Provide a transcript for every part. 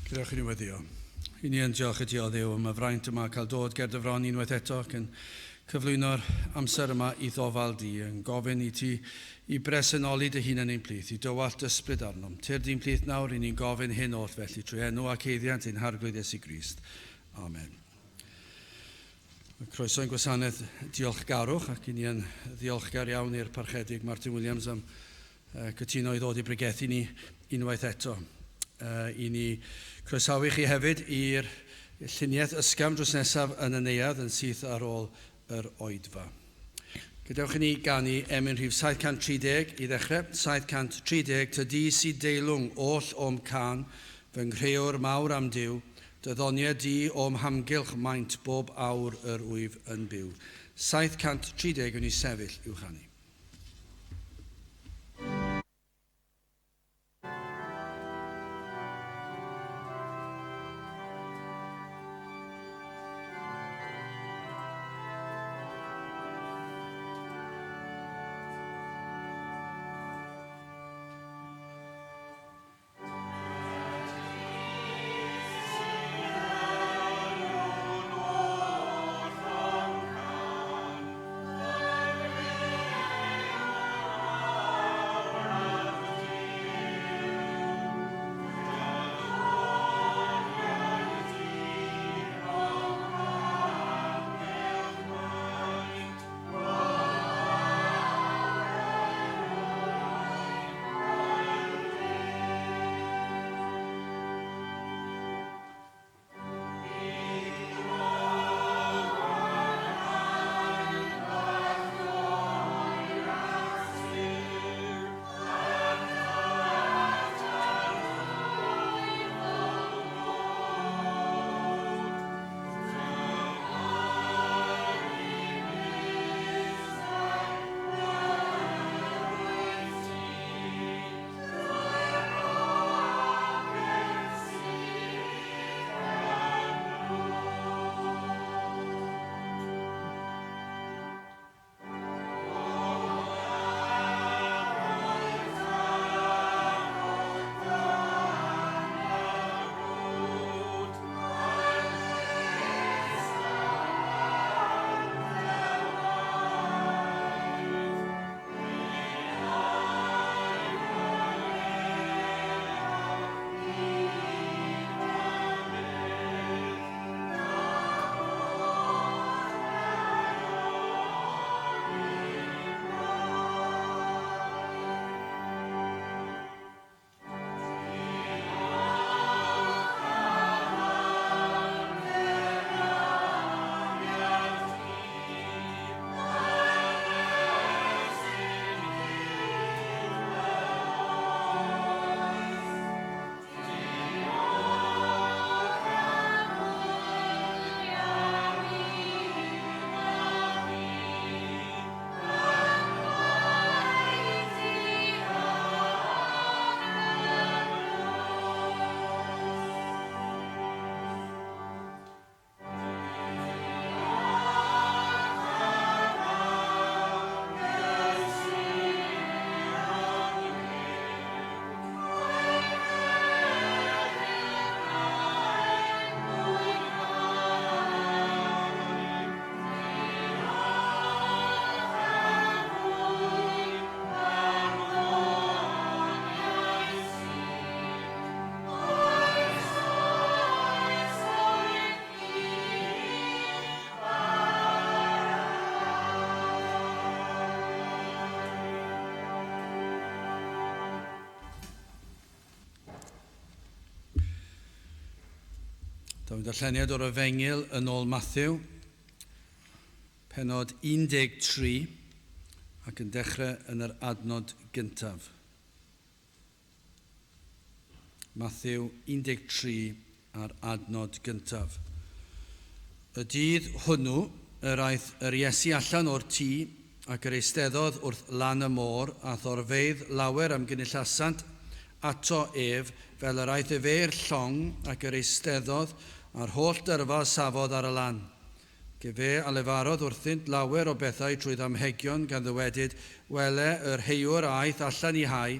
Gadewch i ni weddio. I ni yn diolch i ti o Dduw am y fraint yma cael dod ger dy fron unwaith eto ac yn cyflwyno'r amser yma i ddofal di, yn gofyn i ti i bresenoli dy hun yn ein plith, i dywallt ysbryd arnom. Tyrd i'n plith nawr, i ni'n gofyn hyn oll felly trwy enw ac eiddiant ein Harglwydd Iesu Grist. Amen. Croeso i'n gwasanaeth diolchgarwch ac i ni yn ddiolchgar iawn i'r Parchedig Martin Williams am cytuno i ddod i bregethu ni unwaith eto. I ni croesawu chi hefyd i'r lluniaeth ysgafn drws nesaf yn y neuadd yn syth ar ôl yr oedfa. Gadewch i ni ganu emyn rhif 730 i ddechrau. 730, Tydi sy deilwng oll o'm cân, fy nghrëwr mawr am Duw, Dy ddoniau di o'm hamgylch maint bob awr yr wyf yn byw. 730 wn i sefyll i'w chanu. Daw'n darlleniad o'r Efengyl yn ôl Matthew, penod 13, ac yn dechrau yn yr adnod gyntaf. Matthew 13 a'r adnod gyntaf. Y dydd hwnnw yr aeth yr Iesu allan o'r tŷ ac yr eisteddodd wrth lan y môr, a thorfeydd lawer ymgynullasant ato ef, fel yr aeth efe i'r llong ac yr eisteddodd, a'r holl dyrfa safodd ar y lan. Ac efe a lefarodd wrthynt lawer o bethau trwy ddamhegion, gan ddywedyd, Wele, yr heuwr a aeth allan i hau,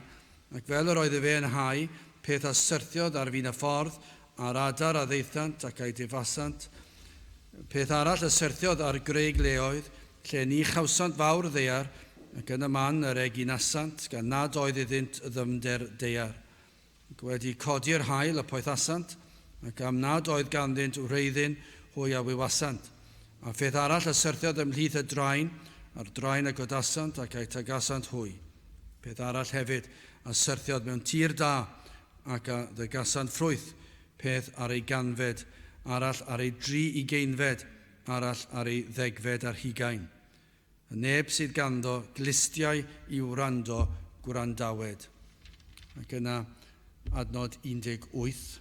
Ac fel yr oedd efe yn hau, peth a syrthiodd ar fin y ffordd, a'r adar a ddaethant ac a'i difasant. Peth arall a syrthiodd ar greigleoedd, lle ni chawsant fawr ddaear, ac yn y man yr eginasant, gan nad oedd iddynt ddyfnder daear. Ac wedi codi'r haul y poethasant, ac am nad oedd ganddynt wreiddyn, hwy a wywasant. A pheth arall a syrthiodd ymhlith y drain, a'r drain a godasant ac a'i tagasant hwy. Peth arall hefyd a syrthiodd mewn tir da, ac a ddygasant ffrwyth, peth ar ei ganfed, arall ar ei dri ugeinfed, arall ar ei ddegfed ar hugain. Y neb sydd ganddo glustiau i wrando, gwrandawed. Ac yna adnod 18.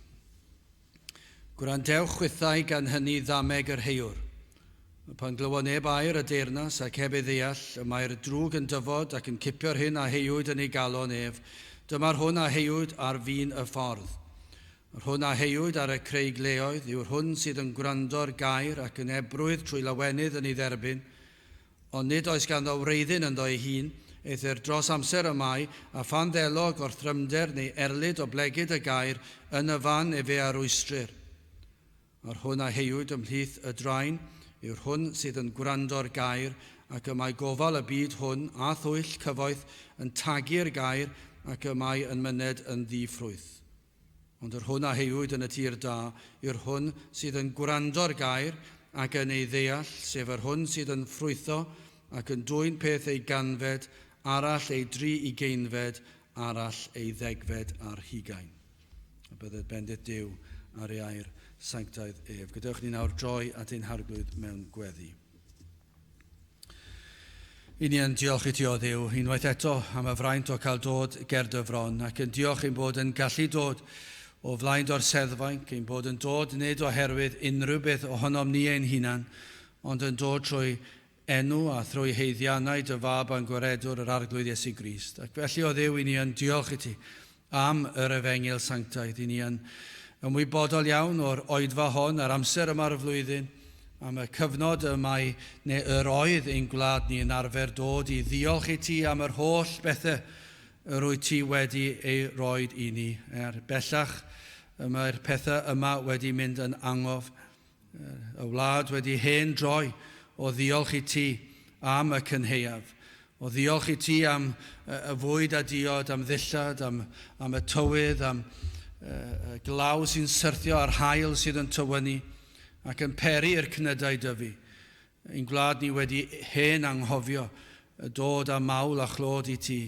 Gwrandewch chwithau gan hynny ddameg yr heiwr. Pan glywo neb air y deyrnas ac heb ei ddeall, y mae'r drwg yn dyfod ac yn cipio'r hyn a heiwyd yn ei galon ef. Dyma'r hwn a heiwyd ar fin y ffordd. Yr hwn a heiwyd ar y creigleoedd yw'r hwn sydd yn gwrando'r gair ac yn ebrwydd trwy lawenydd yn ei dderbyn, ond nid oes ganddo wreiddyn ynddo ei hun, eithr dros amser y mae, a phan ddelo gorthrymder neu erlid o blegid y gair, yn y fan efe a rwystrir. A'r hwn a heiwyd ymhlith y drain yw'r hwn sydd yn gwrando'r gair, ac y mae gofal y byd hwn a thwyll cyfoeth yn tagu'r gair, ac y mae yn myned yn ddi-ffrwyth. Ond yr hwn a heiwyd yn y tir da yw'r hwn sydd yn gwrando'r gair ac yn ei ddeall, sef yr hwn sydd yn ffrwytho ac yn dwyn peth ei ganfed, arall ei dri ugeinfed, arall ei ddegfed ar hugain. A bydded bendith Duw ar ei air sanctaidd ef. Gadewch ni nawr droi at ein Harglwydd mewn gweddi. I ni yn diolch i ti o Dduw unwaith eto am y fraint o cael dod ger dy fron, ac yn diolch ein bod yn gallu dod o flaen do'r seddfainc, ein bod yn dod nid oherwydd unrhyw beth ohonom ni ein hunan, ond yn dod trwy enw a thrwy haeddiannau dy fab a'n gwaredwr yr Arglwydd Iesu Grist. Ac felly o Dduw, i ni yn diolch i ti am yr efengyl sanctaidd. I ni yn ymwybodol iawn o'r oedfa hon a'r amser yma'r flwyddyn, am y cyfnod y mae neu yr oedd ein gwlad ni yn arfer dod i ddiolch i ti am yr holl bethau yr wyt ti wedi ei roed i ni. Er bellach y mae'r pethau yma wedi mynd yn angof. Y wlad wedi hen droi o ddiolch i ti am y cynhaeaf, o ddiolch i ti am y fwyd a diod, am ddillad, am, am y tywydd, am y glaw sy'n syrthio a'r haul sydd yn tywynnu ac yn peri i'r cnydau dyfu. Ein gwlad ni wedi hen anghofio dod â mawl a chlod i ti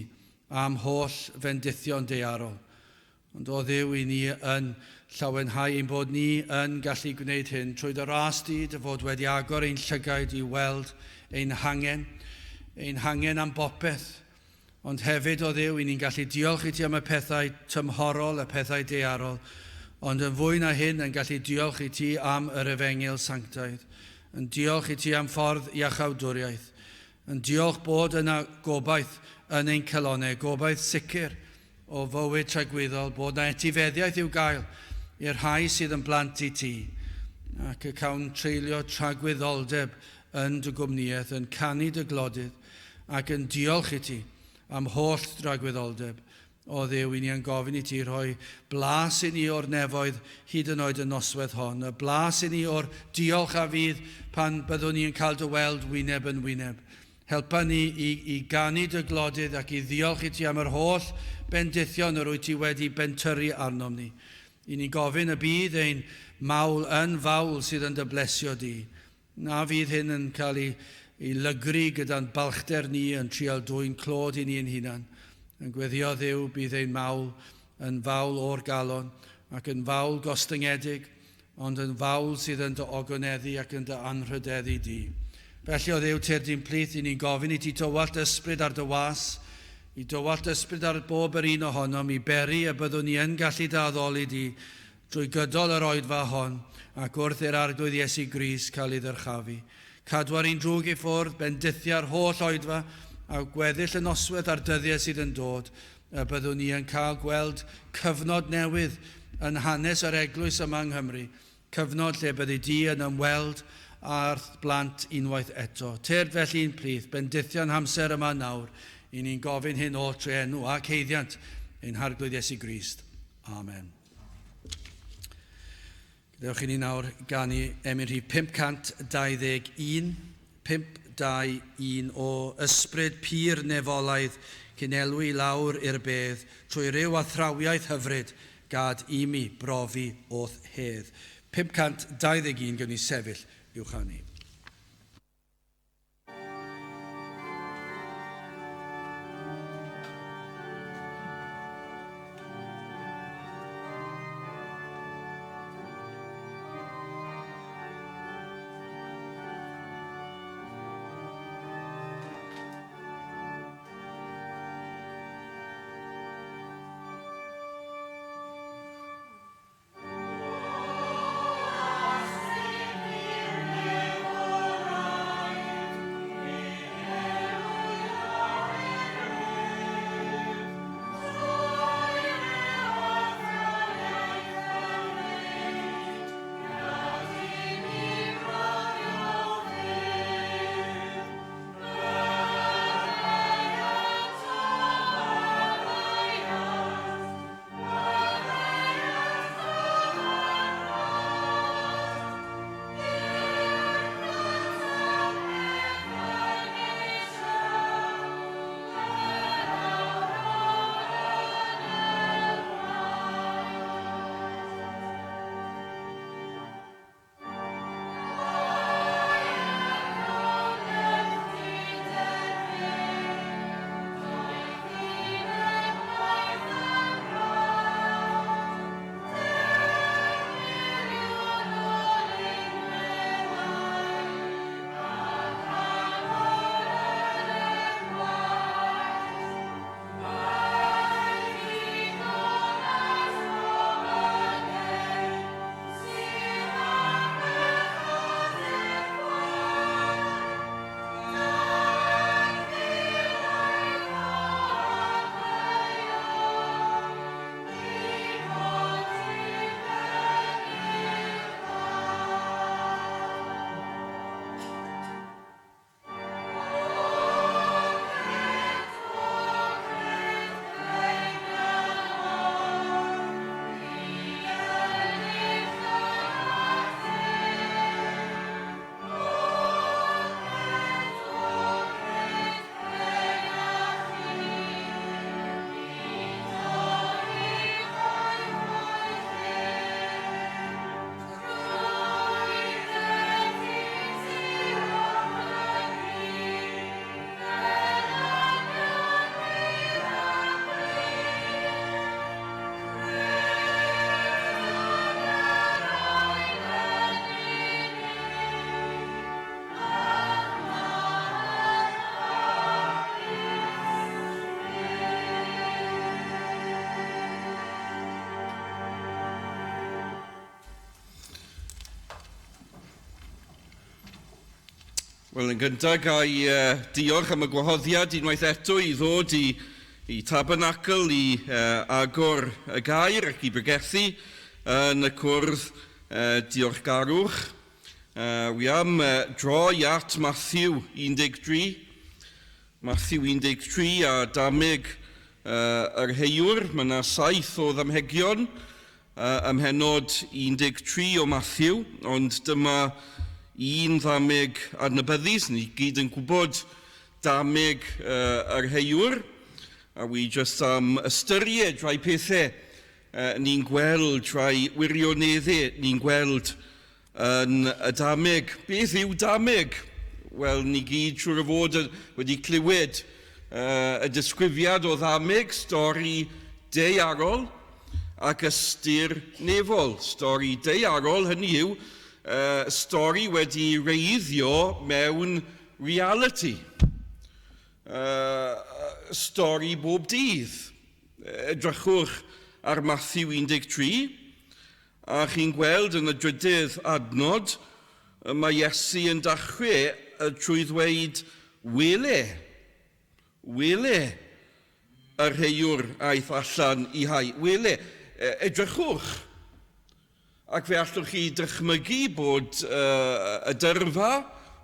am holl fendithion daearol. Ond o Dduw, i ni yn llawenhau ein bod ni yn gallu gwneud hyn trwy dy ras di, dy fod wedi agor ein llygaid i weld ein hangen, ein hangen am bopeth. Ond hefyd, o Dduw, i ni'n gallu diolch i ti am y pethau tymhorol, y pethau daearol, ond yn fwy na hyn yn gallu diolch i ti am yr efengyl sanctaidd, yn diolch i ti am ffordd iachawdwriaeth, yn diolch bod yna gobaith yn ein calonnau, gobaith sicr o fywyd tragwyddol, bod na etifeddiaeth i'w gael i'r rhai sydd yn blant i ti, ac y cawn treulio tragwyddoldeb yn dy gwmnïaeth, yn canu dy glodydd, ac yn diolch i ti am holl dragwyddoldeb. O Dduw, i ni yn gofyn i ti rhoi blas i ni o'r nefoedd hyd yn oed y noswaith hon, y blas i ni o'r diolch a fydd pan byddwn ni yn cael dy weld wyneb yn wyneb. Helpa ni i, i ganu dy glodydd ac i ddiolch i ti am yr holl bendithion yr wyt ti wedi bentyrru arnom ni. I ni'n gofyn y bydd ein mawl yn fawl sydd yn dy blesio di. Na fydd hyn yn cael ei, ei lygru gyda'n balchder ni yn trial dwyn clod i ni ein hunan. Yn gweddio Dduw bydd ein mawl yn fawl o'r galon ac yn fawl gostyngedig, ond yn fawl sydd yn dy ogoneddu ac yn dy anrhydeddu di. Felly o Dduw tyrd i'n plith, i ni'n gofyn i ti dywallt ysbryd ar dy was, i dywallt ysbryd ar bob yr un ohonom, i beri y byddwn ni yn gallu dy addoli di drwy gydol yr oedfa hon, ac wrth i'r Arglwydd Iesu Grist cael ei ddyrchafu. Cadw ar un drwg i ffwrdd, bendithia'r holl oedfa, a gweddill y noswaith a'r dyddiau sydd yn dod, y byddwn ni yn cael gweld cyfnod newydd yn hanes yr eglwys yma yng Nghymru, cyfnod lle byddi di yn ymweld â'r blant unwaith eto. Tyrd felly i'n plith, bendithion hamser yma nawr, i ni'n gofyn hyn oll trwy enw ac haeddiant ein Harglwydd Iesu Grist. Amen. Gadewch i ni nawr ganu emyn rhif 521, 521 o ysbryd pur nefolaidd cyn elwi lawr i'r bedd trwy ryw athrawiaeth hyfryd gad i mi brofi o'th hedd. 521 gawn ni sefyll i'w chanu. Wel, yn gyntaf, ga i diolch am y gwahoddiad unwaith eto i ddod i, i Tabernacl i agor y gair ac i bregethu yn y cwrdd diolchgarwch. Wi am droi at Matthew 13. Matthew 13 a dameg yr heiwr. Mae yna 7 o ddamhegion ym mhennod 13 o Matthew, ond dyma un ddameg adnabyddus, ni gyd yn gwybod dameg yr heiwr, a wi jyst am ystyried rhai pethau ni'n gweld, rhai wirioneddau ni'n gweld yn y dameg. Beth yw dameg? Wel, ni gyd siŵr o fod wedi clywed y disgrifiad o ddameg, stori daearol ac ystyr nefol. Stori daearol, hynny yw, stori wedi reiddio mewn reality. Stori bob dydd. Edrychwch ar Matthew 13, a chi'n gweld yn y drydydd adnod, mae Iesu yn dachrau trwy ddweud, wele, wele, yr heiwr aeth allan i hau. Wele, edrychwch. Ac fe allwch chi dychmygu bod y dyrfa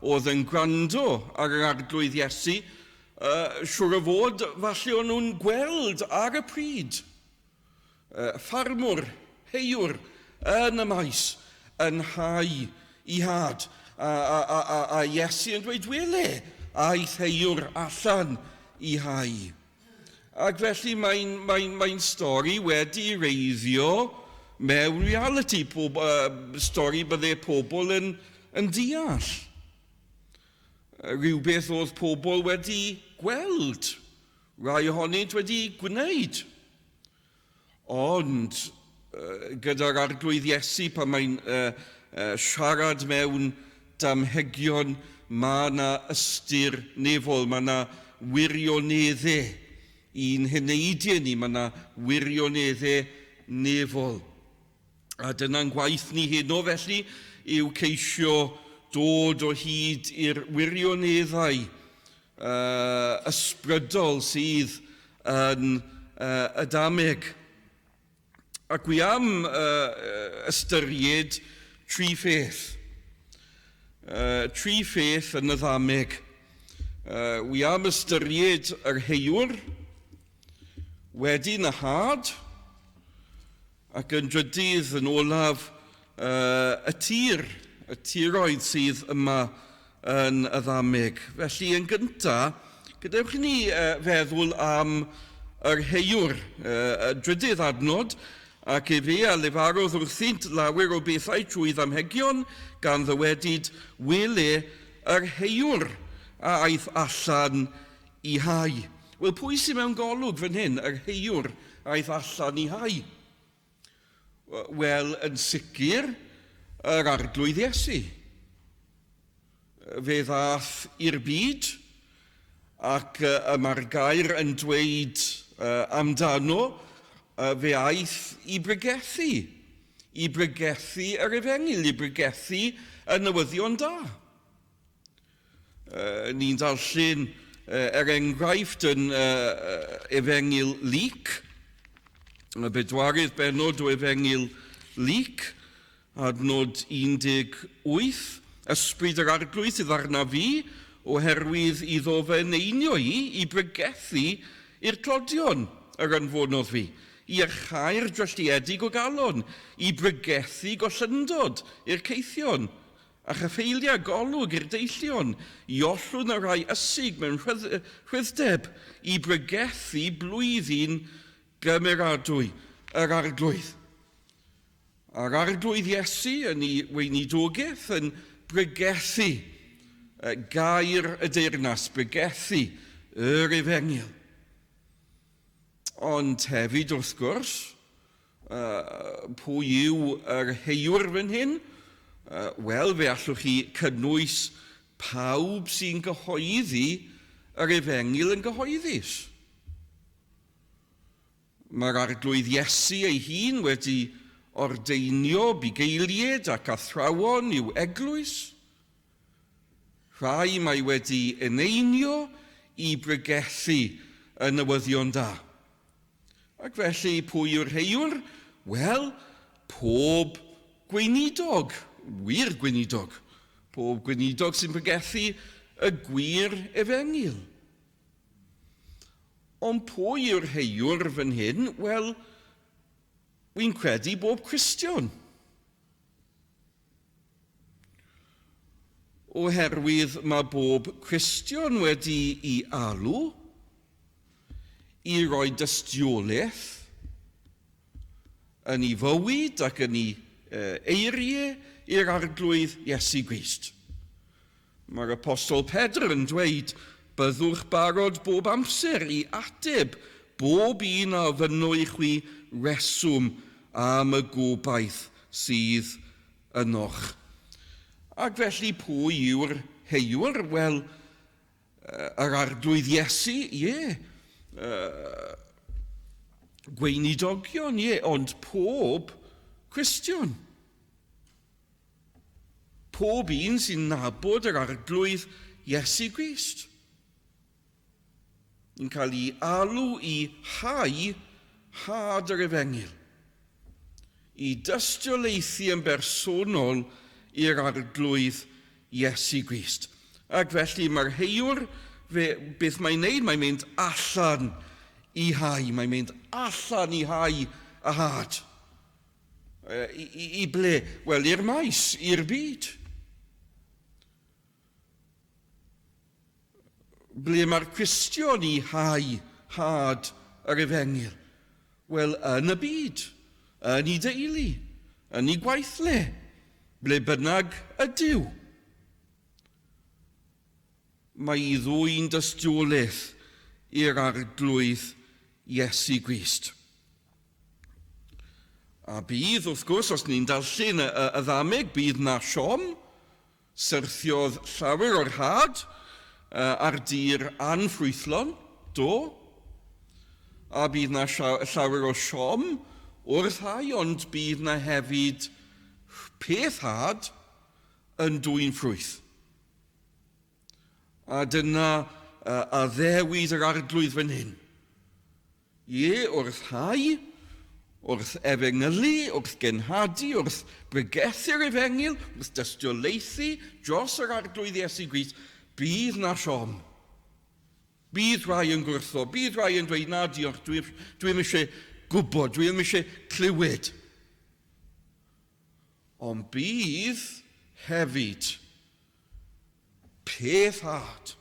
oedd yn gwrando ar yr arglwydd Iesu, siŵr o fod falle o'n nhw'n gweld ar y pryd. Ffarmwr, heiwr yn y maes, yn hau i had. A, a, a, a, a Iesu yn dweud, wele, aeth heiwr allan i hau. Ac felly mae'n mae, mae stori wedi reiddio mewn reality, pob, stori bydde pobl yn, yn deall. Rhywbeth oedd pobl wedi gweld, rai ohonynt wedi gwneud. Ond gyda'r arglwydd Iesu pan mae'n uh, siarad mewn damhegion, mae yna ystyr nefol, mae yna wirioneddau i'n heneidiau ni, mae yna wirioneddau nefol. A dyna'n gwaith ni heno felly yw ceisio dod o hyd i'r wirioneddau ysbrydol sydd yn y dameg. Ac wi am ystyried tri pheth. Tri pheth yn y ddameg. Wi am ystyried yr heiwr, wedyn y had, ac yn drydydd yn olaf y tir, y tiroedd sydd yma yn y ddameg. Felly yn gyntaf, gadewch i ni feddwl am yr heiwr, y drydydd adnod, ac efe a lefarodd wrthynt lawer o bethau trwy ddamhegion, gan ddywedyd, wele yr heiwr a aeth allan i hau. Wel, pwy sy'n mewn golwg fan hyn, yr heiwr aeth allan i hau? Wel, yn sicr, yr arglwydd Iesu. Fe ddath i'r byd, ac y mae'r gair yn dweud amdano, fe aeth i bregethu, i bregethu yr efengyl, i bregethu y newyddion da. Ni'n darllen er enghraifft yn Efengyl Luc, y bedwaredd bennod o Efengyl Luc, adnod 18, Ysbryd yr Arglwydd sydd arna fi, oherwydd iddo fy eneinio i, i bregethu i'r tlodion yr anfonodd fi, i iachau'r drylliedig o galon, i bregethu gollyndod i'r caethion, a chyffeiliau golwg i'r deillion, i ollwng y rhai ysig mewn rhyddeb, i bregethu blwyddyn gymeradwy yr Arglwydd. A'r Arglwydd Iesu yn ei weinidogaeth yn bregethu gair y deyrnas, bregethu yr efengyl. Ond hefyd, wrth gwrs, pwy yw yr heiwr fan hyn? Wel, fe allwch chi cynnwys pawb sy'n gyhoeddi yr efengyl yn gyhoeddus. Mae'r Arglwydd Iesu ei hun wedi ordeinio bugeiliaid ac athrawon i'w eglwys. Rhai mae wedi eneinio i bregethu y newyddion da. Ac felly, pwy yw'r heiwr? Wel, pob gweinidog, wir gweinidog. Pob gweinidog sy'n pregethu y gwir efengyl. Ond pwy yw'r heiwr fan hyn? Wel, wy'n credu bob Cristion. Oherwydd mae bob Cristion wedi i alw i roi dystiolaeth yn ei fywyd ac yn ei eiriau i'r Arglwydd Iesu Grist. Mae'r Apostol Pedr yn dweud, byddwch barod bob amser i ateb bob un a ofynno i chwi reswm am y gobaith sydd ynoch. Ac felly pwy yw'r heiwr? Wel, yr Arglwydd Iesu, ie. Gweinidogion, ie, ond pob Cristion. Pob un sy'n nabod yr Arglwydd Iesu Grist. Yn cael ei alw i hau had yr efengyl. I dystiolaethu yn bersonol i'r Arglwydd Iesu Grist. Ac felly mae'r heiwr, fe, beth mae'n neud? Mae'n mynd allan i hau. Mae'n mynd allan i hau y had. I, i, i ble? Wel, i'r maes, i'r byd. Ble mae'r Cristion i hau had yr efengyl? Wel, yn y byd, yn ei deulu, yn ei gwaithle, ble bynnag ydyw. Mae i ddwy'n dystiolaeth i'r Arglwydd Iesu Grist. A bydd, wrth gwrs, os ni'n darllen y, y, y ddameg, bydd na siom. Syrthiodd llawer o'r had ar dir anffrwythlon, do. A bydd na llawer o siom wrth hau, ond bydd na hefyd peth had yn dwyn ffrwyth. A dyna addewid yr Arglwydd fan hyn. Ie, wrth hau, wrth efengylu, wrth genhadu, wrth bregethu'r efengyl, wrth dystiolaethu dros yr Arglwydd Iesu Grist, bydd na siom. Bydd rhai yn gwrtho, bydd rhai yn dweud, na diolch, dwi, dwi'm eisiau gwybod, dwi ddim eisiau clywed. Ond bydd hefyd peth had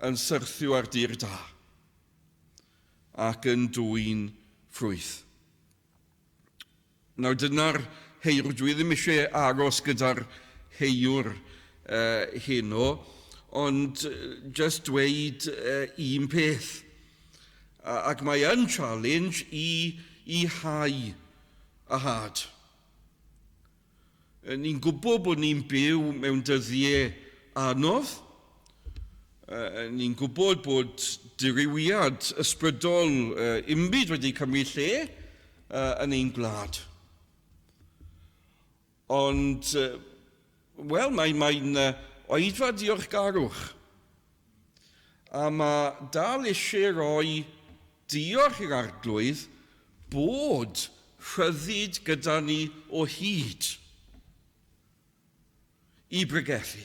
yn syrthio ar dir da ac yn dwyn ffrwyth. Nawr dyna'r heiwr, dwi ddim eisiau aros gyda'r heiwr heno, ond just dweud un peth. Ac mae yn challenge i, i hau a had. Ni'n gwybod bod ni'n byw mewn dyddiau anodd. Ni'n gwybod bod dirywiad ysbrydol unbyd wedi cymryd lle yn ein gwlad. Ond, wel, mae'n mae oedfa diolchgarwch. A mae dal eisiau rhoi diolch i'r Arglwydd bod rhyddid gyda ni o hyd i bregethu.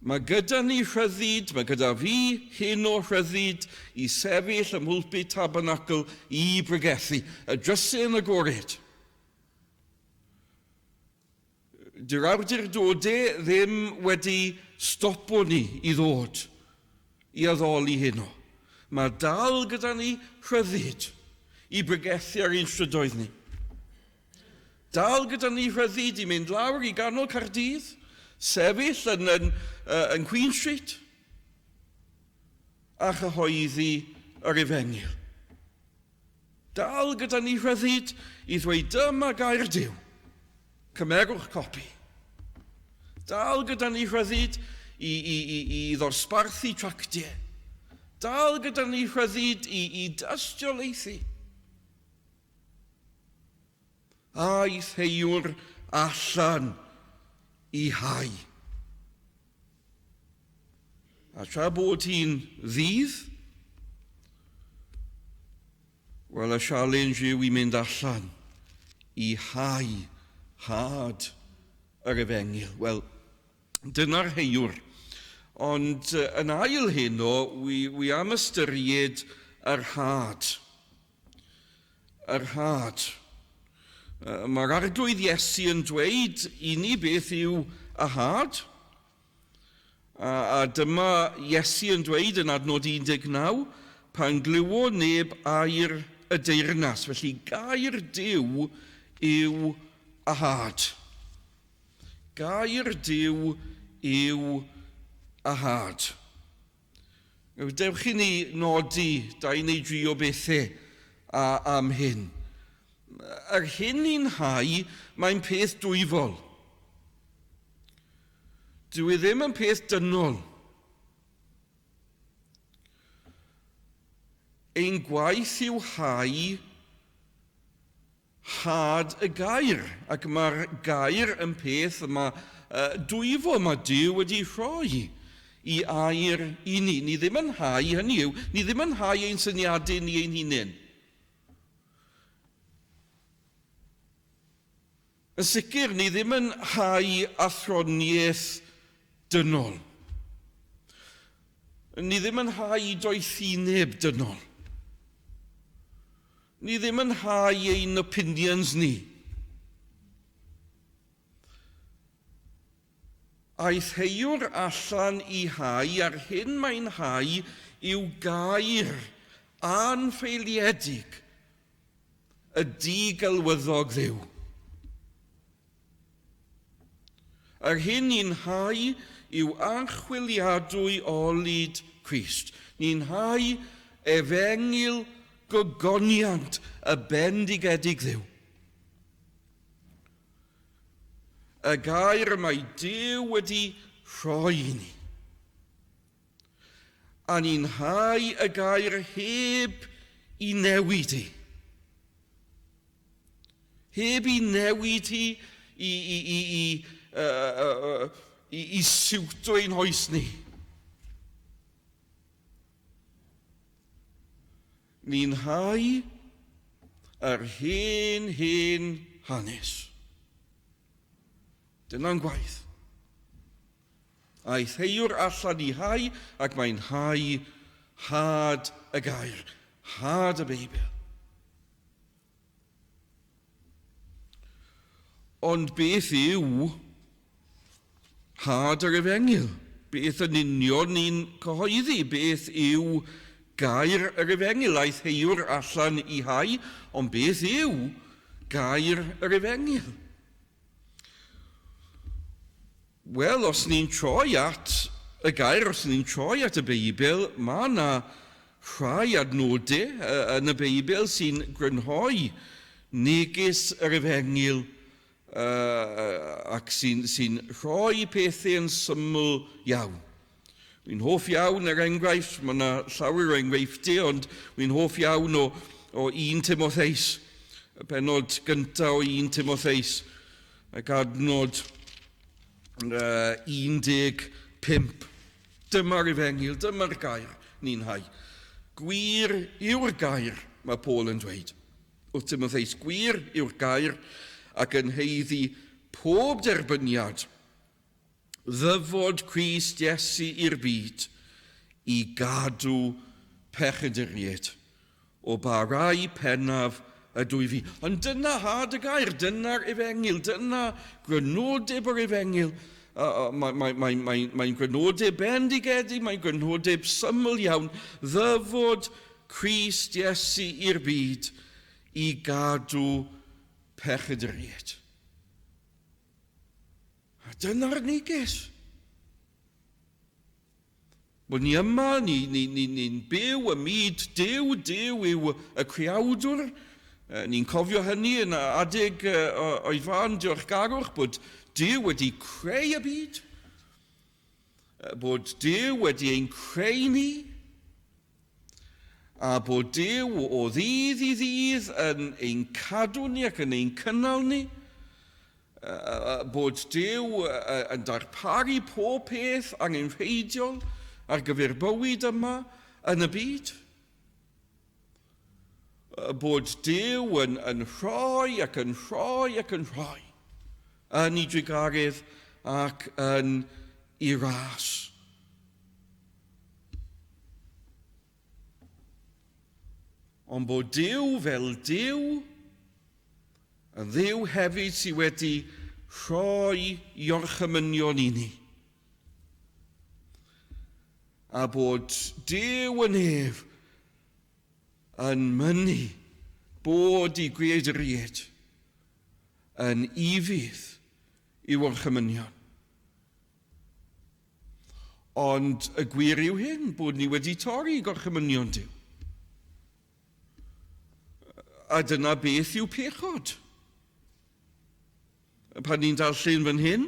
Mae gyda ni rhyddid, mae gyda fi hyn o rhyddid i sefyll ym mhulpud Tabernacl i bregethu, y drysau yn agored. Dyw'r awdurdodau ddim wedi stopo ni i ddod i addoli heno. Mae dal gyda ni rhyddid i bregethu ar ein strydoedd ni. Dal gyda ni rhyddid i mynd lawr i ganol Caerdydd, sefyll yn, yn, yn Queen Street, a chyhoeddi yr efengyl. Dal gyda ni rhyddid i ddweud dyma gair Duw. Cymerwch copi. Dal gyda ni rhyddid i, i, i, i ddosbarthu tractiau. Dal gyda ni rhyddid i, i dystiolaethu. Aeth heiwr allan i hau. A tra bod hi'n ddydd, wel y sialens yw i mynd allan i hau had yr efengyl. Wel, dyna'r heiwr. Ond yn ail heno, wi, wi am ystyried yr had. Yr had. Mae'r Arglwydd Iesu yn dweud i ni beth yw y had. A, a dyma Iesu yn dweud yn adnod 19, pan glywo neb air y deyrnas. Felly gair Duw yw y had. Gair Duw yw y had. Dewch i ni nodi dau neu dri o bethau a, am hyn. Yr hyn ni'n hau, mae'n peth dwyfol. Dyw e ddim yn peth dynol. Ein gwaith yw hau had y gair, ac mae'r gair yn peth yma dwyfol, mae Duw wedi rhoi i air i ni. Ni ddim yn hau, hynny yw, ni ddim yn hau ein syniadau ni ein hunain. Yn sicr, ni ddim yn hau athroniaeth dynol. Ni ddim yn hau doethineb dynol. Ni ddim yn hau ein opinions ni. Aeth heiwr allan i hau a'r hyn mae'n hau yw gair anffeiliedig y digelwyddog Dduw. Yr hyn ni'n hau yw archwiliadwy olud Crist. Ni'n hau efengyl gogoniant y bendigedig Dduw. Y gair y mae Duw wedi rhoi i ni. A ni'n hau y gair heb i newid hi. Heb i newid hi i, i, i, i, uh, i, i siwto ein hoes ni. Ni'n hau yr hen, hen hanes. Dyna'n gwaith. Aeth heiwr allan i hau ac mae'n hau had y gair, had y Beibl. Ond beth yw had yr efengyl? Beth yn union ni'n cyhoeddi? Beth yw gair yr efengyl? Aeth heiwr allan i hau, ond beth yw gair yr efengyl? Wel, os ni'n troi at y gair, os ni'n troi at y Beibl, mae yna rhai adnodau yn y Beibl sy'n grynhoi neges yr efengyl ac sy'n sy rhoi pethau yn syml iawn. Wy'n hoff iawn, er enghraifft, mae yna llawer o enghreifftiau, ond wy'n hoff iawn o, o 1 Timotheus, y penod gyntaf o 1 Timotheus, ac adnod 15. Dyma'r efengyl, dyma'r gair ni'n hau. Gwir yw'r gair, mae Paul yn dweud. Wrth Timotheus, gwir yw'r gair ac yn heiddi pob derbyniad ddyfod Crist Iesu i'r byd i gadw pechaduriaid o ba rai pennaf ydw i fi. Ond dyna had y gair, dyna'r efengyl, dyna grynodeb yr efengyl. Mae'n mae, mae, mae, mae grynodeb bendigedig, mae'n grynodeb syml iawn, ddyfod Crist Iesu i'r byd i gadw pechaduriaid. A dyna'r neges. Bod ni yma, ni'n ni, ni, ni, ni byw y myd Duw, Duw yw y creawdwr. Ni'n cofio hynny yn adeg o'i fan diolchgarwch bod Duw wedi creu y byd, bod Duw wedi ein creu ni, a bod Duw o ddydd i ddydd yn ein cadw ni ac yn ein cynnal ni, bod Duw yn darparu pob peth angenrheidiol ar gyfer bywyd yma yn y byd, bod Duw yn, yn rhoi ac yn rhoi ac yn rhoi yn ei drugaredd ac yn ei ras. Ond bod Duw fel Duw, yn Dduw hefyd sydd wedi rhoi i orchymynion i ni. A bod Duw yn ef yn mynnu bod i greaduriaid yn ufudd i'w orchymynion. Ond y gwir yw hyn, bod ni wedi torri gorchymynion Duw. A dyna beth yw pechod. Pan ni'n darllen fan hyn,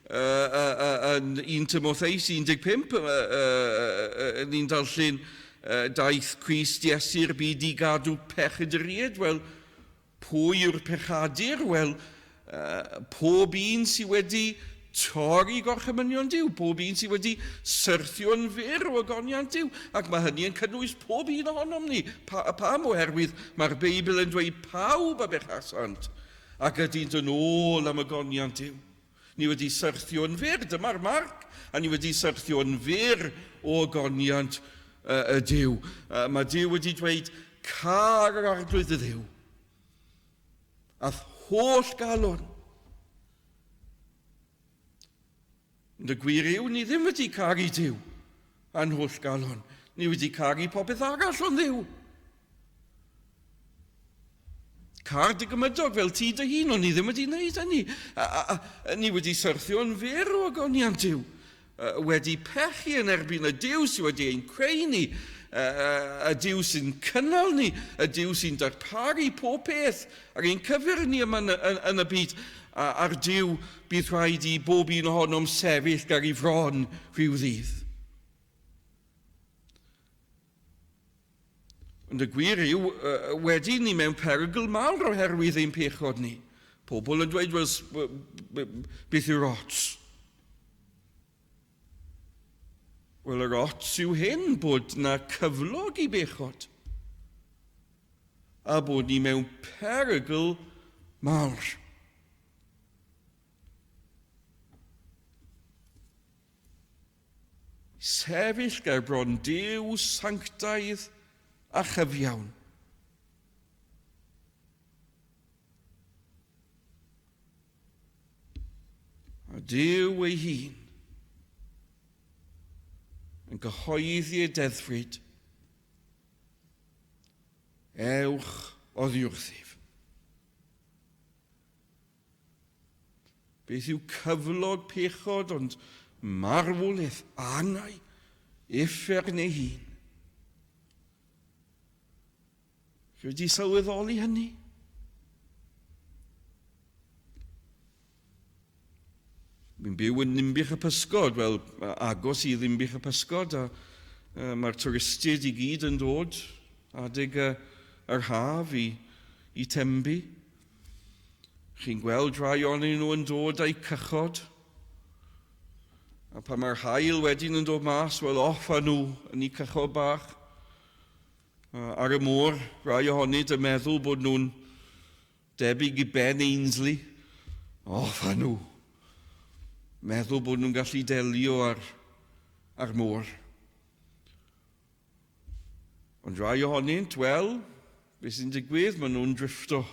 yn 1 Timotheus 15, ni'n darllen daeth Crist Iesu'r byd i gadw pechaduriaid. Wel, Pwy yw'r pechadur? Wel, pob un sydd wedi torri gorchymynion Duw, pob un sydd wedi syrthio'n fyr o ogoniant Duw, ac mae hynny yn cynnwys pob un ohonom ni. Pa, pam? Oherwydd mae'r Beibl yn dweud pawb a bechasant ac ydynt yn ôl am ogoniant Duw. Ni wedi syrthio'n fyr, dyma'r marc, a ni wedi syrthio'n fyr o ogoniant y Duw. Mae Duw wedi dweud, car yr arglwydd y ddiw. A'th holl galon. Ond y gwir yw, ni ddim wedi caru Duw a'n holl galon. Ni wedi caru popeth arall ond Dduw. Car dy gymydog fel ti dy hun, ond ni ddim wedi wneud hynny. A, a, a, ni wedi syrthio yn fyr o ogoniant Duw. Wedi pechu yn erbyn y Duw sydd wedi ein creu ni, y Duw sy'n cynnal ni, y Duw sy'n darparu pob peth ar ein cyfer ni yma yn, yn, yn y byd, a'r Duw bydd rhaid i bob un ohonom sefyll gar ei fron rhyw ddydd. Ond y gwir yw, wedi ni mewn perygl mawr oherwydd ein pechod ni. Pobl yn dweud, wel, beth yw'r ots? Wel, yr ots yw hyn, bod na cyflog i bechod. A bod ni mewn perygl mawr. Sefyll ger bron Duw sanctaidd a chyfiawn. A Duw ei hun yn gyhoeddi y deddfryd, ewch oddi wrthyf. Beth yw cyflog pechod ond marwolaeth, angau, uffern ei hun? Chi wedi sylweddoli hynny? Mi'n byw yn Ninbych y Pysgod, wel, agos i Ddinbych y Pysgod, a mae'r twristiaid i gyd yn dod adeg yr haf i, i Tenby. Chi'n gweld rhai ohonyn nhw yn dod â'u cychod. A pan mae'r haul wedyn yn dod mas, wel off â nhw yn eu cychod bach. Ar y môr, rhai ohonynt yn meddwl bod nhw'n debyg i Ben Ainsley. Off â nhw. Meddwl bod nhw'n gallu delio ar, ar môr. Ond rhai ohonynt, wel, beth sy'n digwydd? Maen nhw'n drifto.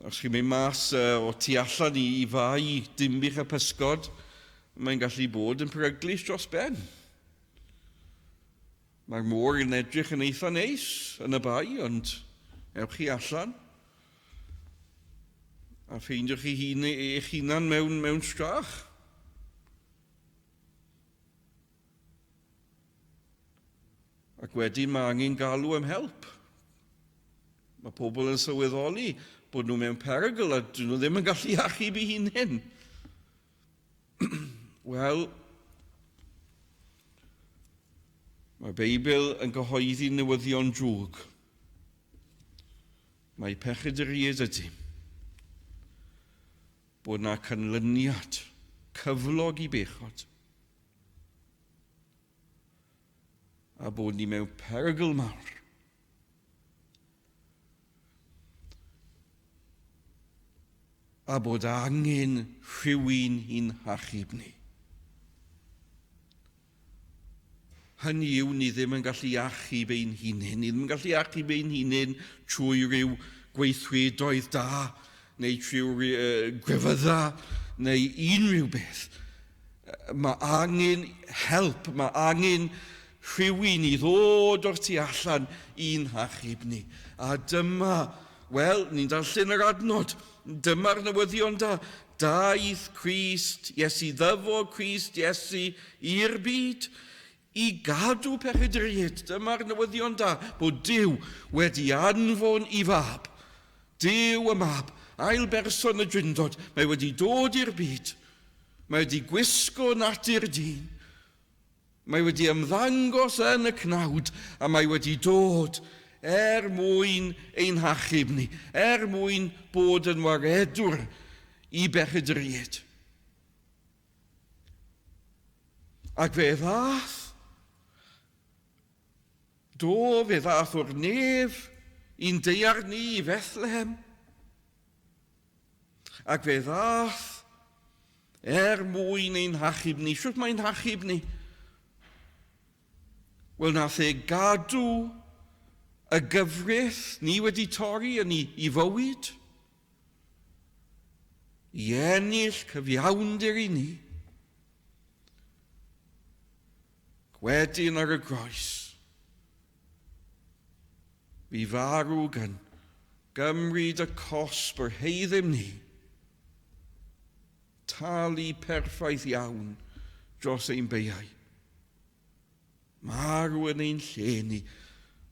Os chi'n mynd mas o tu allan i, i fai Dinbych y Pysgod, mae'n gallu bod yn peryglus dros ben. Mae'r môr yn edrych yn eitha neis yn y bai, ond ewch chi allan a ffeindiwch chi hun, eich hunan mewn, mewn strach. Ac wedyn mae angen galw am help. Mae pobl yn sylweddoli bod nhw mewn perygl a dyn nhw ddim yn gallu achub eu hunain. Wel, mae'r Beibl yn gyhoeddi newyddion drwg. Mae pechaduriaid ydy. Bod na canlyniad cyflog i bechod. A bod ni mewn perygl mawr. A bod angen rhywun i'n hachub ni. Hynny yw, ni ddim yn gallu achub ein hunain. Ni ddim yn gallu achub ein hunain trwy ryw gweithredoedd da, neu trwy grefydda, neu unrhyw beth. Mae angen help, mae angen rhywun i ddod o'r tu allan i'n hachub ni. A dyma, wel, ni'n darllen yr adnod, dyma'r newyddion da. Daeth Crist, Iesu ddyfod Crist Iesu i'r byd i gadw pechaduriaid. Dyma'r newyddion da, bod Duw wedi anfon i fab. Duw y mab, ail berson y Drindod, mae wedi dod i'r byd. Mae wedi gwisgo natur dyn. Mae wedi ymddangos yn y cnawd a mae wedi dod er mwyn ein hachub ni, er mwyn bod yn waredwr i bechaduriaid. Ac fe ddaeth, do, fe ddaeth o'r nef i'n daear ni i Fethlehem. Ac fe ddaeth er mwyn ein hachub ni. Shwt mae'n hachub ni? Wel, nath e gadw y gyfraith ni wedi torri yn ei, i fywyd, i ennill cyfiawnder i ni. Wedyn ar y groes, fi farw gan gymryd y cosb yr heiddym ni, talu perffaith iawn dros ein beiau. Marw yn ein lle ni,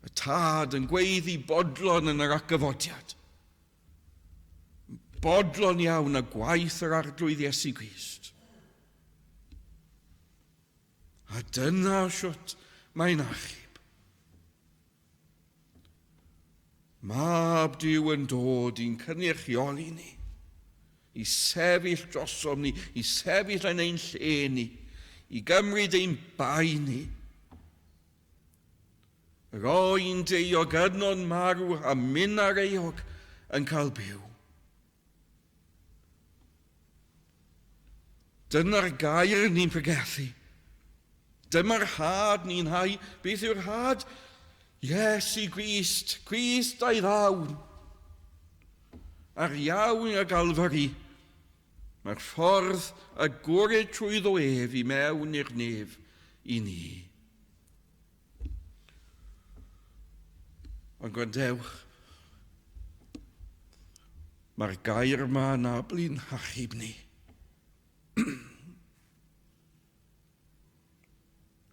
y tad yn gweiddi bodlon yn yr atgyfodiad. Bodlon iawn a gwaith yr arglwydd Iesu Grist. A dyna siwt mae'n achub. Mab Duw yn dod i'n cynrychioli ni, i sefyll drosom ni, i sefyll yn ein lle ni, i gymryd ein bai ni. Yr oen deuog yno'n marw a mynd ar eog yn cael byw. Dyna'r gair ni'n pregethu. Dyma'r had ni'n hau. Beth yw'r had? Iesu Grist, Grist a'i ddawn. A'r iawn a Galfari. Mae'r ffordd agored trwyddo ef i mewn i'r nef i ni. Ond gwrandewch, mae'r gair yma yn ablu'n hachub ni.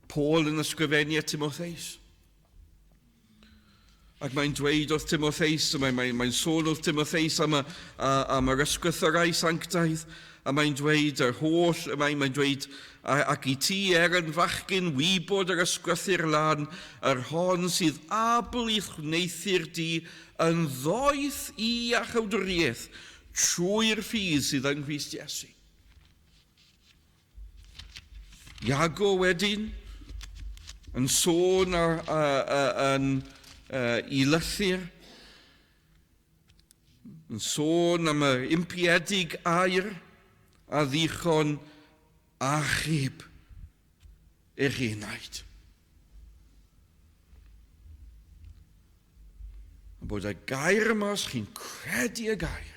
Paul yn ysgrifennu at Timotheus. Ac mae'n dweud wrth Timotheus, mae'n mae, mae sôn wrth Timotheus am, y, a, am yr ysgrythyrau sanctaidd, a mae'n dweud yr holl, mae'n mae dweud, ac i ti er yn fachgyn wybod yr ysgrythyr lan, yr hon sydd abl i'th wneuthur di yn ddoeth i iachawdwriaeth trwy'r ffydd sydd yng Nghrist Iesu. Iago wedyn yn sôn ar, a, a, yn, a, i lythyr, yn sôn am yr impiedig air a ddichon achub eich enaid. A bod y gair yma, os chi'n credu y gair,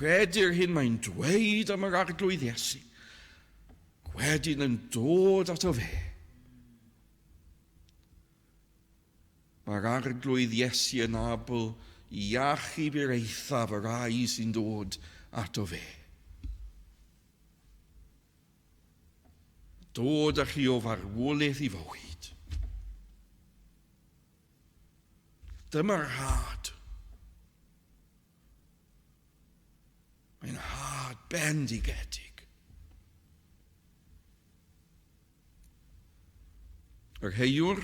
Credu'r hyn mae'n dweud am yr arglwydd Iesu, wedyn yn dod ato fe. Mae'r arglwydd Iesu yn abl i achub i'r eithaf y rhai sy'n dod ato fe. Dod â chi o farwolaeth i fywyd. Dyma'r had. Mae'n had bendigedig. Yr heiwr,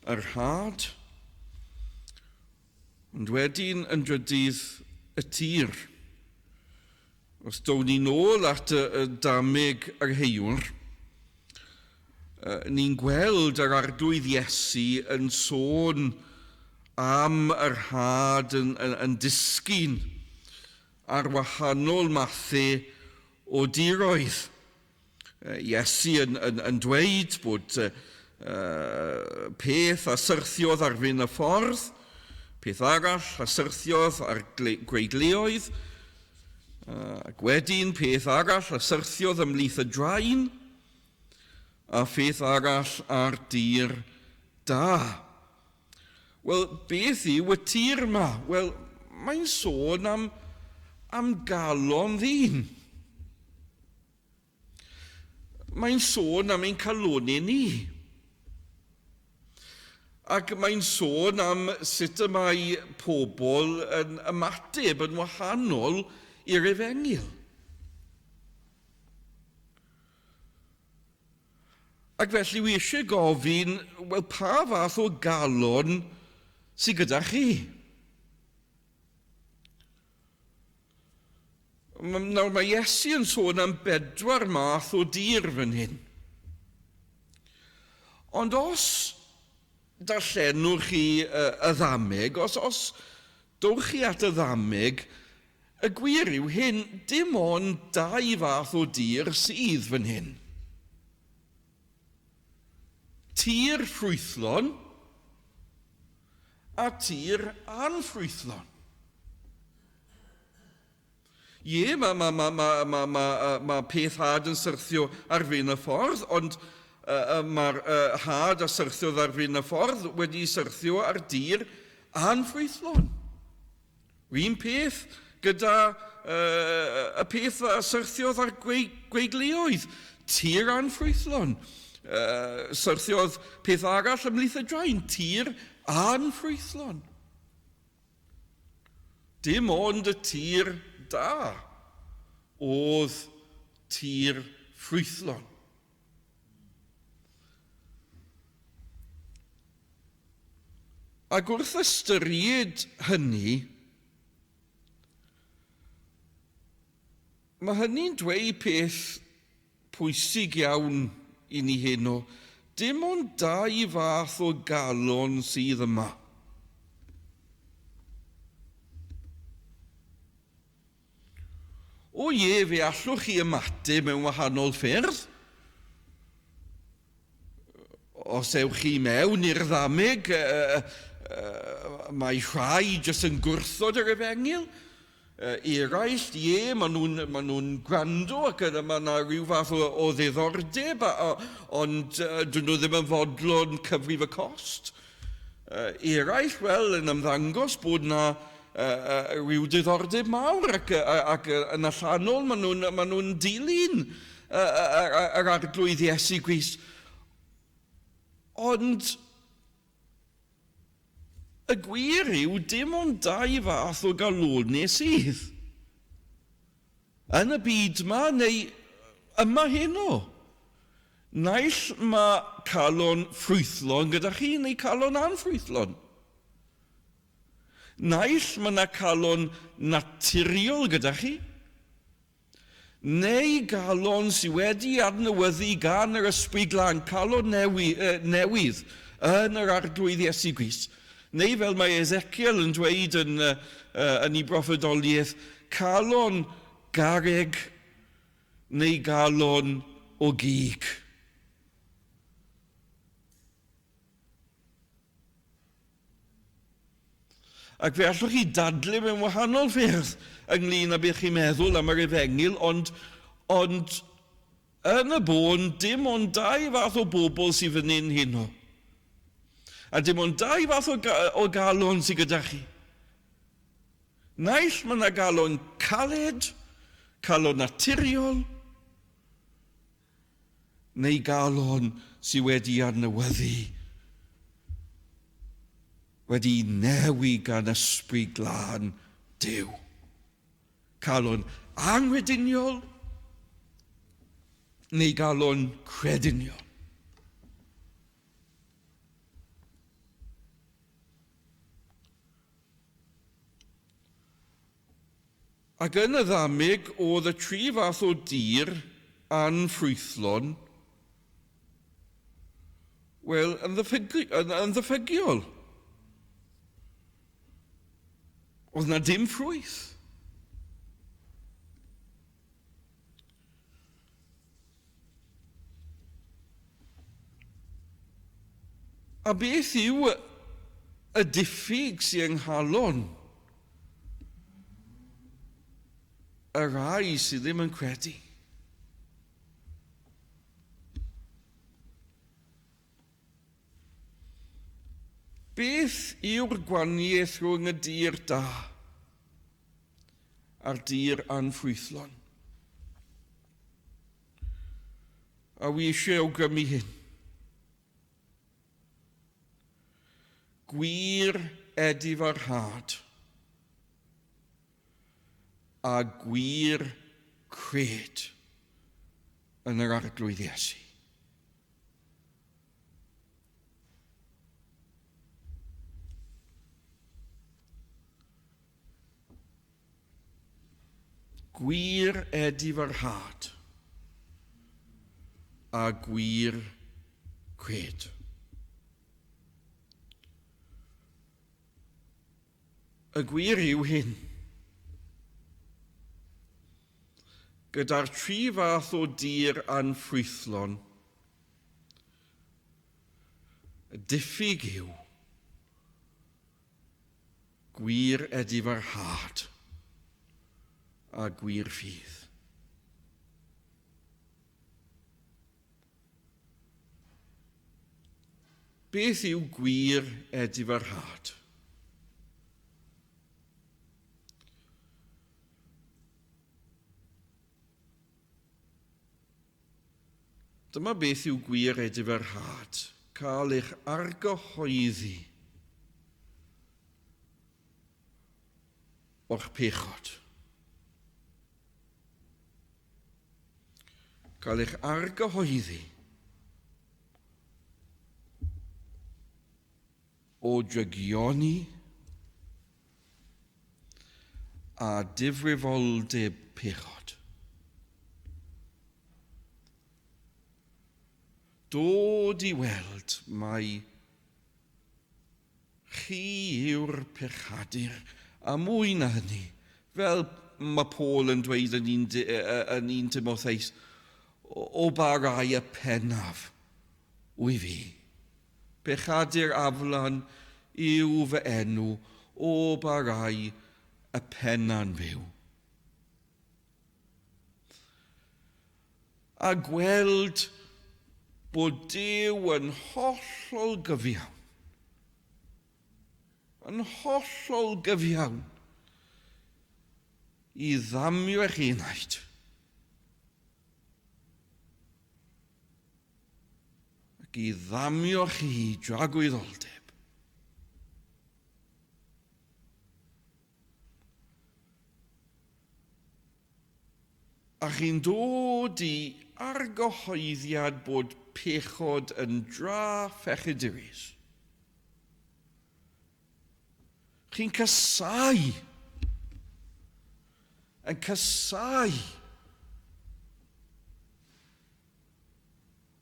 yr had, ond wedyn yn drydydd y tir. Os down ni nôl at y, y dameg yr heiwr, ni'n gweld yr arglwydd Iesu yn sôn am yr had yn, yn, yn disgyn ar wahanol mathau o diroedd. Iesu yn, yn, yn dweud bod uh, peth a syrthiodd ar fin y ffordd, peth arall a syrthiodd ar gweidleoedd, ac wedyn peth arall a syrthiodd ymhlith y drain, a pheth arall ar dir da. Wel, beth yw y tir yma? Wel, mae'n sôn am, am galon ddyn. Mae'n sôn am ein calonau ni. Ac mae'n sôn am sut y mae pobl yn ymateb yn wahanol i'r efengyl. Ac felly wi eisiau gofyn, wel pa fath o galon sydd gyda chi? Nawr mae Iesu yn sôn am bedwar math o dir fan hyn. Ond os darllenwch chi y ddameg, os, os dowch chi at y ddameg, Y gwir yw hyn, dim ond dau fath o dir sydd fan hyn. Tir ffrwythlon a tir anffrwythlon. Ie, mae ma, ma, ma, ma, ma, ma peth had yn syrthio ar fin y ffordd, ond mae'r had a syrthiodd ar fin y ffordd wedi syrthio ar dir anffrwythlon. Un peth gyda y peth a syrthiodd ar gweigleoedd, tir anffrwythlon. Syrthiodd peth arall ymhlith y drain, tir anffrwythlon. Dim ond y tir da oedd tir ffrwythlon. Ac wrth ystyried hynny, mae hynny'n dweud peth pwysig iawn i ni heno. Dim ond dau fath o galon sydd yma. O ie, fe allwch chi ymateb mewn wahanol ffyrdd. Os ewch chi mewn i'r ddameg, mae rhai jyst yn gwrthod yr efengyl. Eraill, ie, maen nhw'n ma nhw gwrando ac mae yna rhyw fath o ddiddordeb, ond dyn nhw ddim yn fodlon cyfrif y cost. Eraill, wel, yn ymddangos bod yna rhyw diddordeb mawr ac, ac yn allanol maen nhw'n ma nhw dilyn yr arglwydd Iesu Grist. Ond y gwir yw dim ond dau fath o galonau sydd. Yn y byd yma neu yma heno. Naill mae calon ffrwythlon gyda chi neu calon anffrwythlon. Naill mae yna calon naturiol gyda chi, neu galon sydd wedi adnewyddu gan yr Ysbryd Glân, calon newydd yn yr Arglwydd Iesu Grist. Neu fel mae Ezekiel yn dweud yn ei broffwydoliaeth, calon garreg neu galon o gig. Ac fe allwch chi dadlu mewn wahanol ffyrdd ynglyn â beth chi'n meddwl am yr efengyl, ond, ond yn y bôn, dim ond dau fath o bobl sydd fan hyn heno. A dim ond dau fath o, o galon sydd gyda chi. Naill mae yna galon caled, calon naturiol, neu galon sydd wedi adnewyddu, wedi newi gan Ysbryd Glân Duw. Calon anghrediniol neu galon crediniol. Ac yn y ddamig oedd y tri fath o dir anffrwythlon, wel, yn ddiffygiol. Oedd na dim ffrwyth. A beth yw y diffyg sy'n yng nghalon y rhai sydd ddim yn credu? Beth yw'r gwahaniaeth rhwng y dir da a'r dir anffrwythlon? A wi eisiau awgrymu hyn. Gwir edifarhad a gwir cred yn yr Arglwydd Iesu. Gwir edifarhad a gwir cred. Y gwir yw hyn. Gyda'r tri fath o dir anffrwythlon, y diffyg yw gwir edifarhad a gwir ffydd. Beth yw gwir edifarhad? Dyma beth yw gwir edifarhad, cael eich argyhoeddi o'ch pechod. Cael eich argyhoeddi o drygioni a difrifoldeb pechod. Dod i weld mai chi yw'r pechadur, a mwy na hynny, fel mae Paul yn dweud yn 1 Timotheus, o ba rai y pennaf wy fi. Pechadur aflan yw fy enw, o ba rai y penna'n fyw. A gweld bod Duw yn hollol gyfiawn. Yn hollol gyfiawn i ddamio eich enaid. Ac i ddamio chi dragwyddoldeb. A chi'n dod i argyhoeddiad bod pechod yn dra phechadurus. Chi'n casáu. Yn casáu.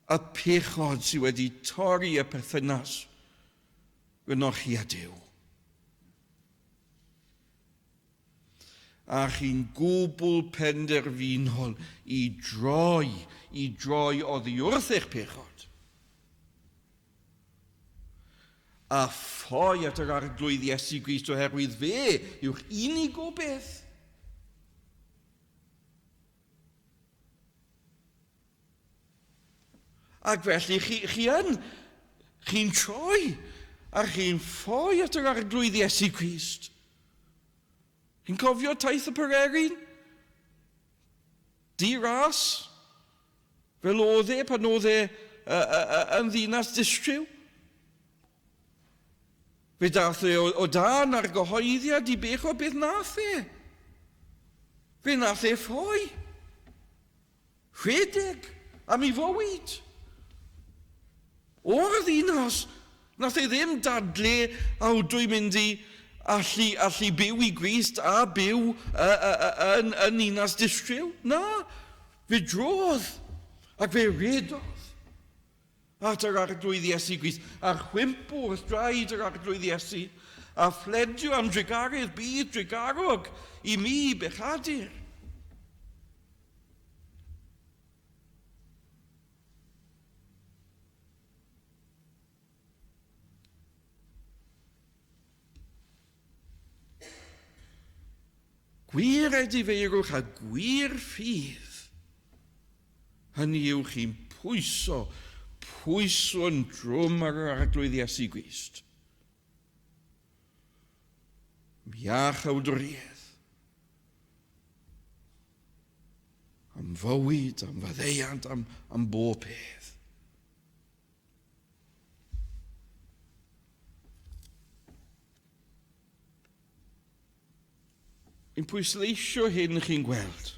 Y pechod sydd wedi torri y perthynas rhyngoch chi a Duw. A chi'n gwbl penderfynol i droi, i droi oddi wrth eich pechod. A ffoi at yr Arglwydd Iesu Grist oherwydd fe yw'ch unig gobaith. Ac felly chi, chi yn, chi'n troi a chi'n ffoi at yr Arglwydd Iesu Grist. Chi'n cofio taith y Pererin? Di ras? Fel oedd e pan oedd e yn ddinas distryw? Fe dath e o dan ar gyhoeddiad i bech o beth nath e. Fe nath e ffoi. Rhedeg am ei fywyd. O'r ddinas, nath e ddim dadlu a dwi'n mynd i allu, allu byw i Grist a byw yn, yn ninas distryw. Na, fe drodd ac fe redodd at yr Arglwydd Iesu Grist, a chwympo wrth draed yr Arglwydd Iesu, a phledio am drugaredd byd drugarog i mi bechadur. Gwir edifeirwch a gwir ffydd. Hynny yw chi'n pwyso, pwyso'n drwm ar yr Arglwydd Iesu Grist. Iachawdwriaeth. Am fywyd, am faddeuant, am, am bob peth. Yn pwysleisio hyn chi'n gweld.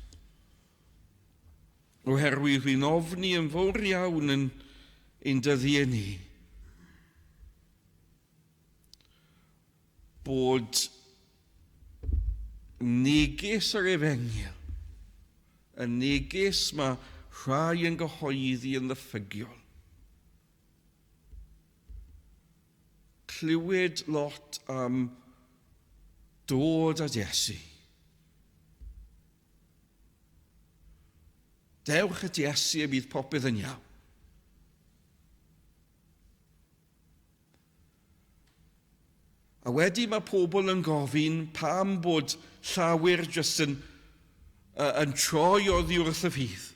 Oherwydd fi'n ofni yn fawr iawn yn ein dyddiau ni. Bod neges yr efengyl, y neges mae rhai yn gyhoeddi yn ddiffygiol. Clywed lot am dod at Iesu. Dewch at Iesu a bydd popeth yn iawn. A wedi mae pobl yn gofyn pam bod llawer jyst yn, yn troi oddi wrth y ffydd.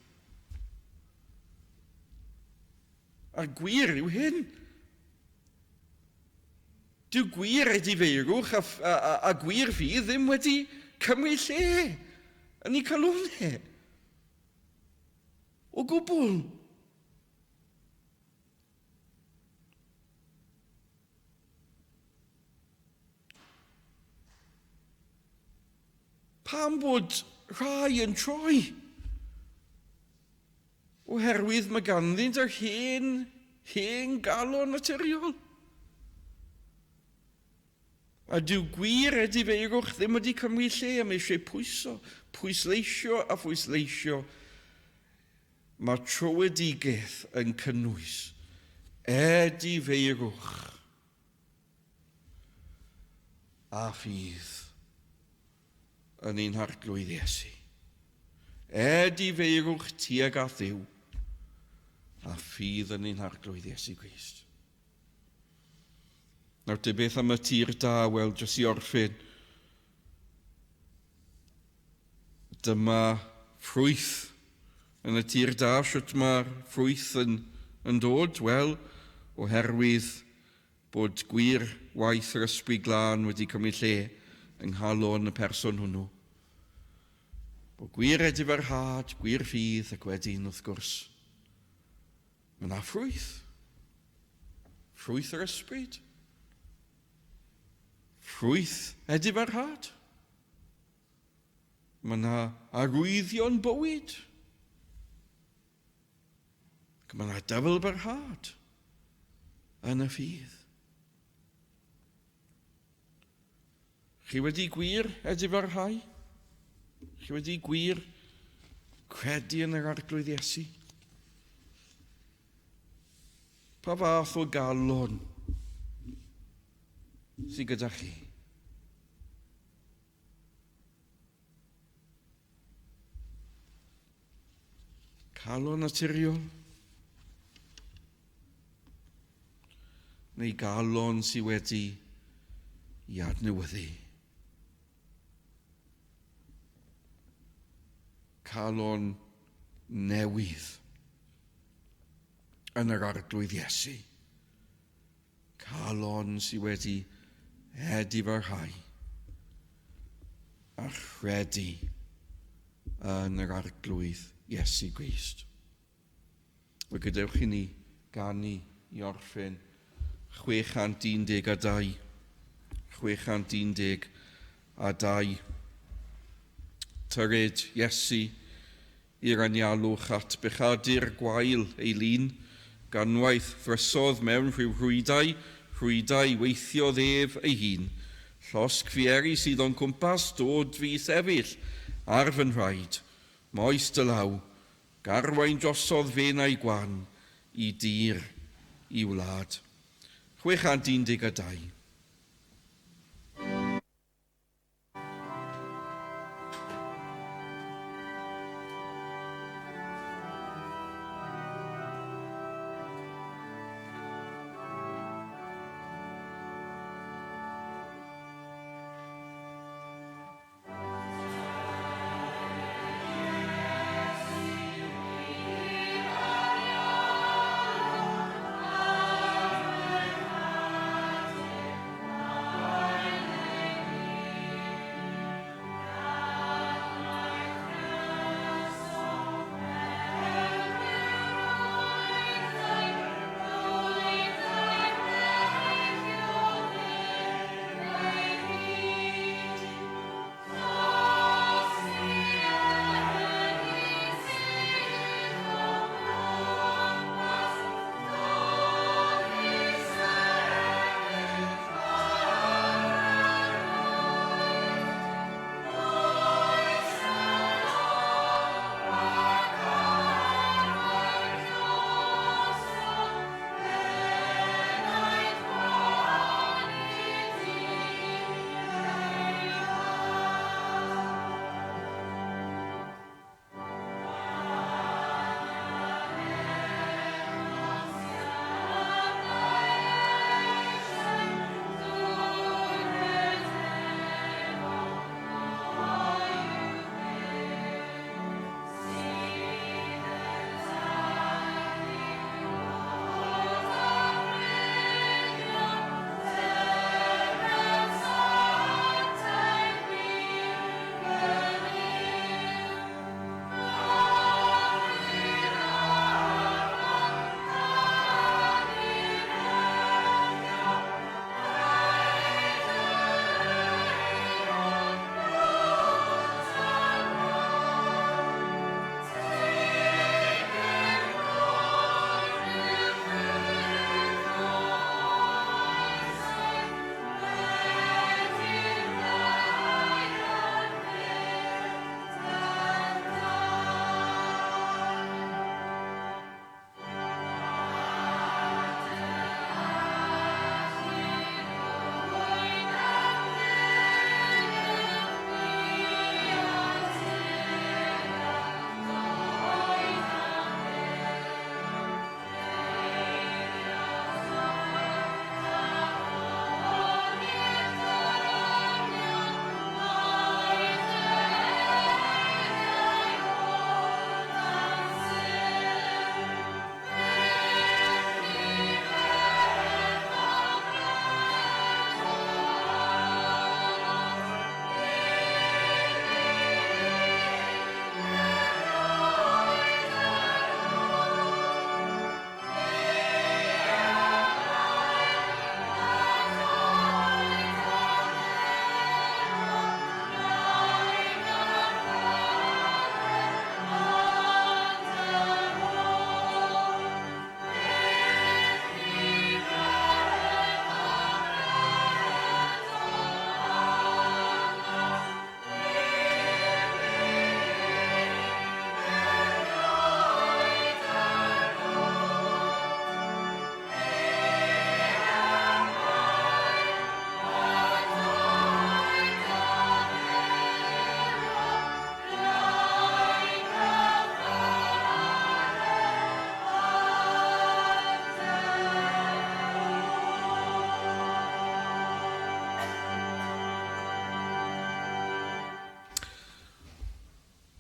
A'r gwir yw hyn. Dyw gwir edifeirwch a, a, a, a gwir ffydd ddim wedi cymryd lle yn eu calonau. O gwbl. Pam bod rhai yn troi? Oherwydd mae ganddynt yr hen, hen galon naturiol. A dyw gwir edifeirwch ddim wedi cymryd lle a mae eisiau pwyso, pwysleisio a phwysleisio. Mae trowedigaeth yn cynnwys edifeirwch a ffydd yn ein Harglwydd Iesu. Edifeirwch tuag at Dduw a ffydd yn ein Harglwydd Iesu Grist. Nawr te beth am y tir da? Wel, jyst i orffen. Dyma ffrwyth yn y tir da. Sut mae'r ffrwyth yn, yn dod? Wel, oherwydd bod gwir waith yr Ysbryd Glân wedi cymryd lle yng nghalon y person hwnnw. Bod gwir edifarhad, gwir ffydd ac wedyn, wrth gwrs, Mae yna ffrwyth. Ffrwyth yr ysbryd. Ffrwyth edifarhad. Mae yna arwyddion bywyd. Ac mae yna dyfalbarhad yn y ffydd. Chi wedi gwir edifarhau? Chi wedi gwir credu yn yr Arglwydd Iesu? Pa fath o galon sydd gyda chi? Calon naturiol? Neu galon sydd wedi i adnewyddu? Calon newydd yn yr Arglwydd Iesu. Calon sydd wedi edifarhau a chredu yn yr Arglwydd Iesu Grist. Wel, gadewch i ni ganu i orffen 612. 612. Tyred Iesu i'r anialwch at bechadur gwael ei lun, ganwaith ddrysodd mewn rhyw rhwydau, rhwydau weithiodd ef ei hun. Llosg fieri sydd o'n cwmpas, dod fi sefyll ar fy nhraed, moes dy law, Garwain drosodd fenai gwan i dir i wlad. 612.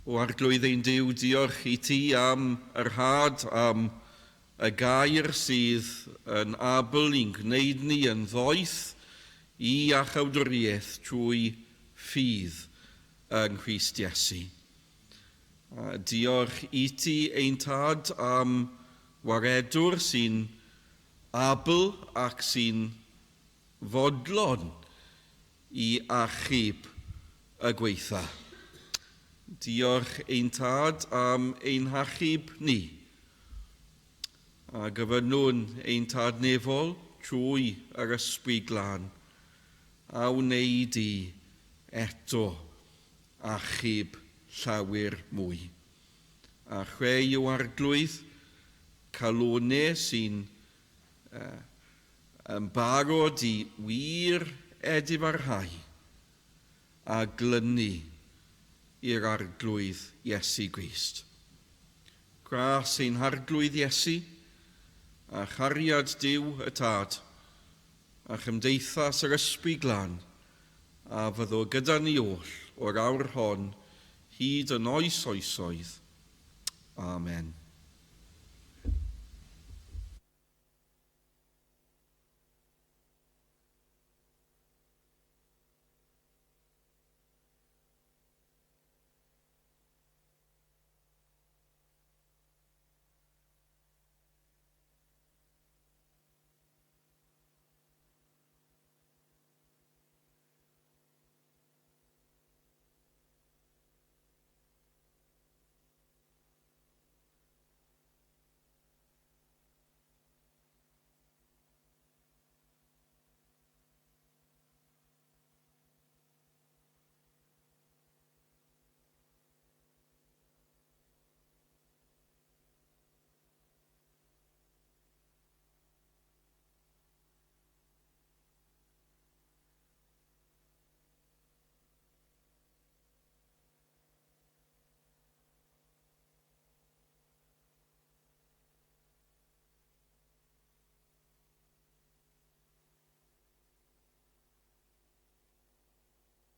O Arglwydd ein Duw, diolch i ti am yr had, am y gair sydd yn abl i'n gwneud ni yn ddoeth i iachawdwriaeth trwy ffydd yng Nghrist Iesu. A diolch i ti ein Tad am waredwr sy'n abl ac sy'n fodlon i achub y gweitha. Diolch ein Tad am ein hachub ni. A gofynnwn ein Tad nefol trwy yr Ysbryd Glân, a wnei di eto achub llawer mwy. A chreu, O Arglwydd, calonnau sy'n yn barod i wir edifarhau a glynu i'r Arglwydd Iesu Grist. Gras ein Harglwydd Iesu, a chariad Duw y Tad, a chymdeithas yr Ysbryd Glân, a fyddo gyda ni oll o'r awr hon hyd yn oes oesoedd. Amen.